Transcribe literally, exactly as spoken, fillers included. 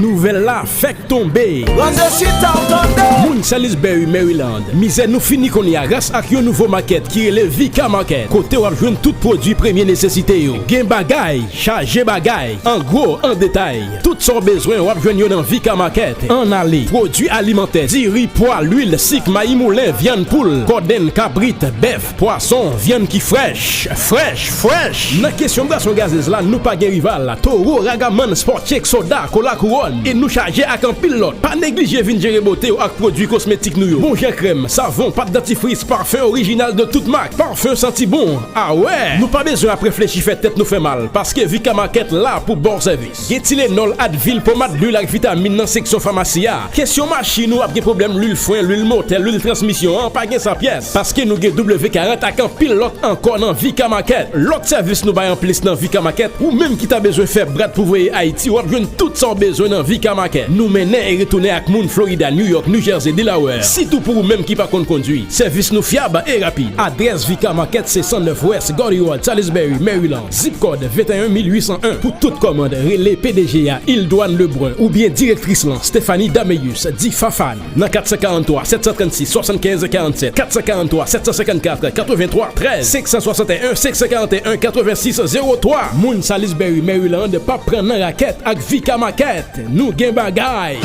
Nouvèl la fèk tonbe. Moun Salisbury, Maryland, mizè nou fini kounye a gras ak yon nouvo makèt ki rele Vika Market, kote w ap jwenn tout pwodui premye nesesite yo. Gen bagay, chaje bagay, an gwo, an detay. Tout sa w bezwen, w ap jwenn yo nan Vika Market. Ann ale, pwodui alimantè, diri, pwa, lwil, sik, mayi moulen, vyann poul, kòdenn, kabrit, bèf, pwason, vyann ki frèch, frèch, frèch. Nan kesyon bwason gazez la, nou pa gen rival. Toro, Ragaman, Sport Shake, soda, kola kouwòn. E nou chaje ak anpil lòt. Pa neglije vin jere bote w ak pwodui kosmetik nou yo. Bon jan krèm, savon, pat dantifris, pafen orijinal de tout mak, pafen santi bon. Awè! Nou pa bezwen ap reflechi fè tèt nou fè mal, paske Vika Market la pou ba w sèvis. Gen Tylenol, Advil, pomad, lwil ak vitamin nan seksyon famasi a. Kesyon machin ou ap gen pwoblèm lwil fren, lwil motè, lwil transmisyon an, pa gen sa pyès. Paske nou gen W karant ak anpil lòt ankò nan Vika Market. Lòt sèvis nou bay anplis nan Vika Market, ou menm ki ta bezwen fè brad pou voye Ayiti, w ap jwenn tout sa w bezwen nan Vika Market. Nou mennen e retounen ak moun Florida, New York, New Jersey, Delaware. Sitou pou ou menm ki pa konn kondwi. Sèvis nou fyab e rapid. Adrès Vika Market se san nèf West Gordie Road, Salisbury, Maryland. Zip kòd venteyen mil uitsan en. Pou tout kòmand, rele P D G a, Ildouane Lebrun, oubyen direktris lan, Stephanie Dameus, di Fafane, nan kat san karanntwa, sèt san trannsis, swasannkenz karannsèt, kat san karanntwa, sèt san senkannkat, katrevenntwa trèz, senk san swasanteyen, senk san karanteyen, katrevensis zewo twa. Moun Salisbury, Maryland, p ap pran nan rakèt ak Vika Market. Nou gen bagay!